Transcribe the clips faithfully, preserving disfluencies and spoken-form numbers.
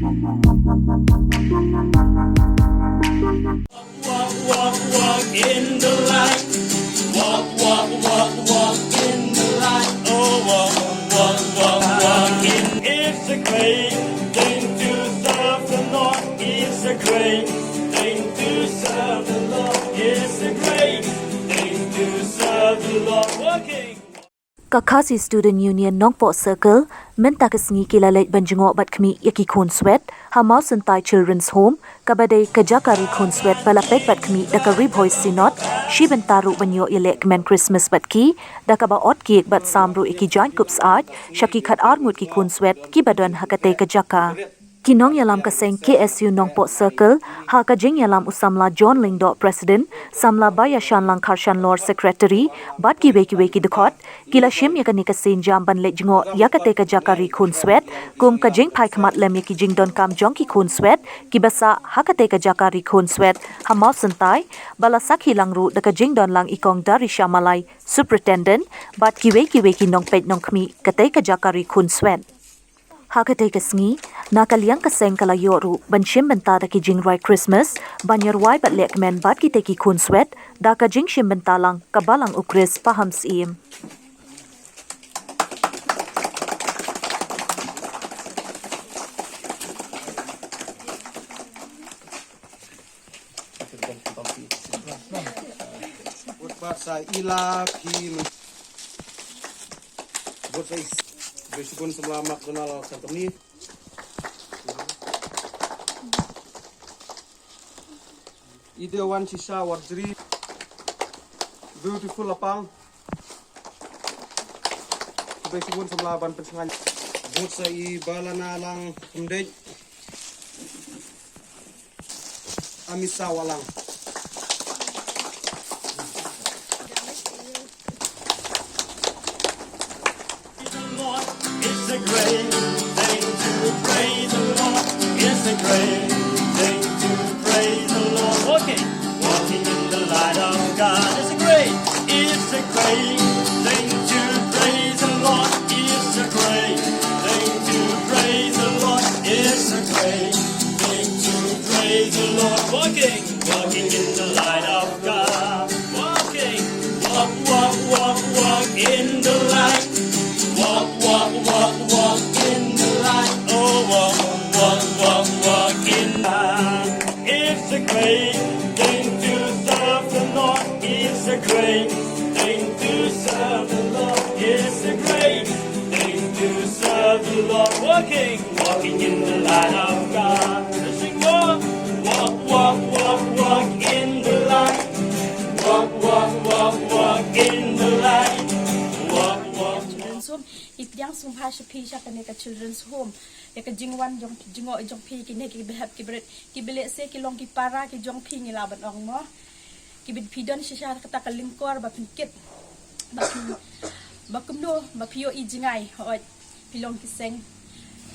Walk, walk, walk in the light. Walk, walk, walk, walk in the light. Oh, walk, walk, walk, walk in. It's a great thing to serve the Lord. It's a great thing to serve the Lord. It's a great thing to serve the Lord. Walking. Ka Khasi Student Union Nongpoh Circle mynta ka sngi ki la leit ban jngoh bad khmih ïa ki khunswet ha Mawsyntai Children's Home, kaba dei ka jaka ri khunswet ba la peit bad khmih da ka Ri Bhoi Synod. Shi bynta ruh ban ïoh ïaleh kmen Christmas bad ki, da kaba ot cake bad sam ruh ïa ki jaiñkup syaid sha ki khat ar ngut ki khunswet kiba don ha katei ka jaka. Ki nongïalam ka seng K S U Nongpoh Circle, ha ka jingïalam u samla John Lyngdoh, President, samla Baiashanlang Kharshanlor, Secretary, bad kiwei kiwei ki dkhot, ki la shim ïa kane ka sienjam ban leit jngoh ïa katei ka jaka ri khunswet kum ka jingphai khmat lem ïa ki jingdonkam jong ki khunswet kiba sah ha katei ka jaka ri khunswet ha Mawsyntai, ba la sakhi lang ruh da ka jingdon lang i Kong Darisha Malai, Superintendent, bad kiwei kiwei ki nongpeit nongkhmih katei ka jaka ri khunswet. Ha katei ka sngi, na ka liang ka seng ka la ïoh ruh ban shim bynta da ki jingrwai Christmas ban ïarwai bad leh kmen bad kitei ki khunswet da ka jingshim bynta lang ka Balang U Khrist Paham Syiem. Bad sa ila phi. Bad sa i. Bad sa i bun samla McDonald Santoni. Ide wan shisha warjri. Beautiful lapang. Bad sa i bun samla ban pynsngan. Bad sa i Balana lang kumdej. Amisa walang. It's a great thing to praise the Lord. It's a great thing to praise the Lord. Walking, walking in the light of God. It's a great, it's a great thing to praise the Lord. It's a great thing to praise the Lord. It's a great thing to praise the Lord. Walking, walking in the light of God. Walking, walk, walk, walk, walk in the light. Walk, walk, walk, walk in the light. Oh, walk, walk, walk, walk in the light. It's a great thing to serve the Lord. It's a great thing to serve the Lord. It's a great thing to serve the Lord. Walking, walking in the light of God. Let's sing more. Walk, walk, walk, walk in the light. Walk, walk, walk, walk in the light. Walk, walk. Children's Home, i pdiang sngewbha sha phi sha kane ka Children's Home. Ïa ka jingwan jong, jngoh jong phi kine ki behep ki bret, ki bele se ki long ki para ki jong phi ngi lah ban ong mo. Ki bit phi don shisha kata ka lyngkor ba pynkit. Ba phi, ba kumno, ba phi ïohi jngai, hooid. Phi long ki seng.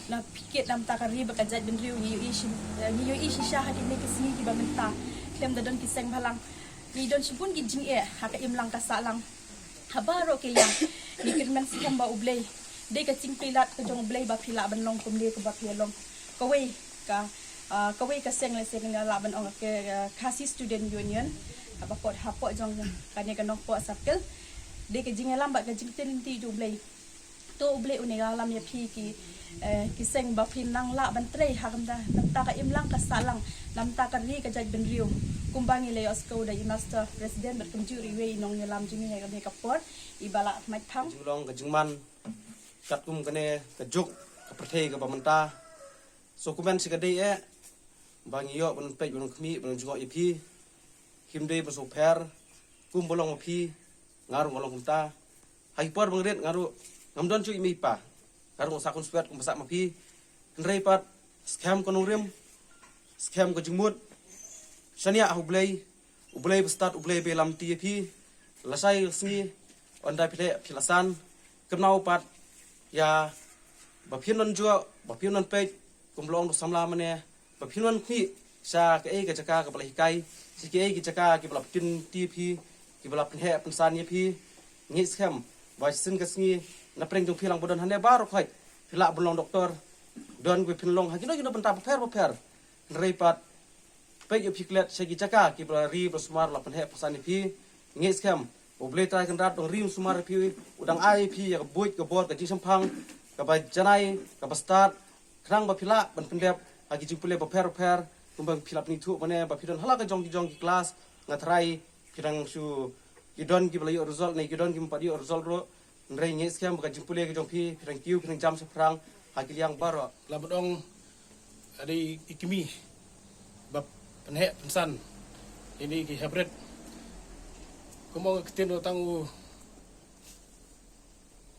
Na phi kit na bynta ka ri bad ka jaitbynriew ngi ïohi shi, ngi ïohi shisha ha kine ki sngi kiba mynta. Khlem da don ki seng bhalang. Ngi don shibun ki jingeh, ha ka imlang ka sahlang. Ha baroh ki liang. Ngi kyrmen skhem ba U Blei. Dei ka jingpyllait ka jong U Blei ba phi lah ban long kumne kaba phi long. Kawei ka, ah, kawei ka seng lehse ngi lah ban ong ka, ah, Khasi Student Union. Haba kot hapoh jong kane ka Nongpoh Circle. Dei ka jingïalam bad ka jingtylli jong U Blei. To U Blei un ïalam ïa phi ki, eh, ki seng ba phin nang lah ban trei ha ka bynta, na bynta ka imlang ka sahlang, na bynta ka ri ka jaitbynriew. Kumba ngi la ïohsngew da i Master President bad kumjuh ruh iwei i nongïalam jong ngi ha kane ka por, i Bah Lahthmaid Phang. Ka jinglong ka jingman katkum kane ka juk ka pyrthei kaba mynta. So kumne shi ka dei eh ba ngi ïoh ban peit ban khmih ban jngoh ïa phi. Kim dei ba sngewpher kum ba long ma phi, nga ruh nga long kumta. Ha ki por ba nga rit nga ruh ngam don shuh i mei i pa. Nga ruh nga sah khunswet kum ba sah ma phi. Hynrei pat skhem ka nongrim, skhem ka jingmut. Shaniah ha U Blei, U Blei ba stad, U Blei ba ïalam ti ïa phi. Lashai ka sngi, ynda phi leh phi la san. Kynmaw pat ïa ba phin don jngoh, ba phin don peit, kum ba long u samla mane. Ba phin wan khmih sha kaei ka jaka kaba la hikai, sha kaei ka jaka kiba la pynti phi, kiba la pynheh pynsan ïa phi. Ngi skhem ba shisien ka sngi na pdeng jong phi lang ba don hangne baroh khoit phi lah ban long doktor, Don kiba pynlong ha kino kino bynta bapher bapher. Hynrei pat peit ïa phi klet sha ki jaka kiba la ri ba la sumar la pynheh pynsan ïa phi. Ngeit skhem U Blei Trai Kynrad u dang ri u sumar ïa phi, u dang ai ïa phi ïa ka buit ka bor ka jingshemphang kaba janai kaba stad, khnang ba phi lah ban pyndep ha ki jingpule bapher bapher kumba phi lah pynithuh mane ba phi don ha la ka jong ki jong ki klas. Nga tharai phi dang shu, ki don kiba la ïoh result ne ki don kiba pat ïoh result ruh. Hynrei ngeit skhem ba ka jingpule ka jong phi, phi dang kiew phi dang jam shaphrang ha ki liang baroh. La ba dang adi i kmie ba pynheh pynsan ïa kine ki hapdeng. Kumba ka ktien u tang u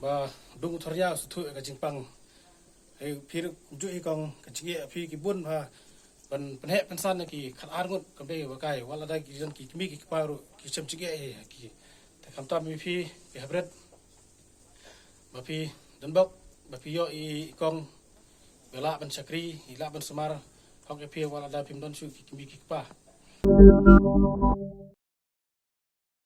ba dung u thor ïa u sngewthuh ïa ka jingpang. Hei, phi ruh kumjuh hi kong, ka jingeh phi ki bun ba ban pynheh pynsan ïa ki khatar ngut kam dei ba kai, wat lada ki don ki kmie ki kpa ruh ki shem jingeh hi ïa ki. Te khamtam ïa phi, phi hapdeng ba phi don bok ba phi ïoh i kong ba lah ban shakri, i lah ban sumar hok ïa phi wat lada phim don shuh ki kmie ki kpa.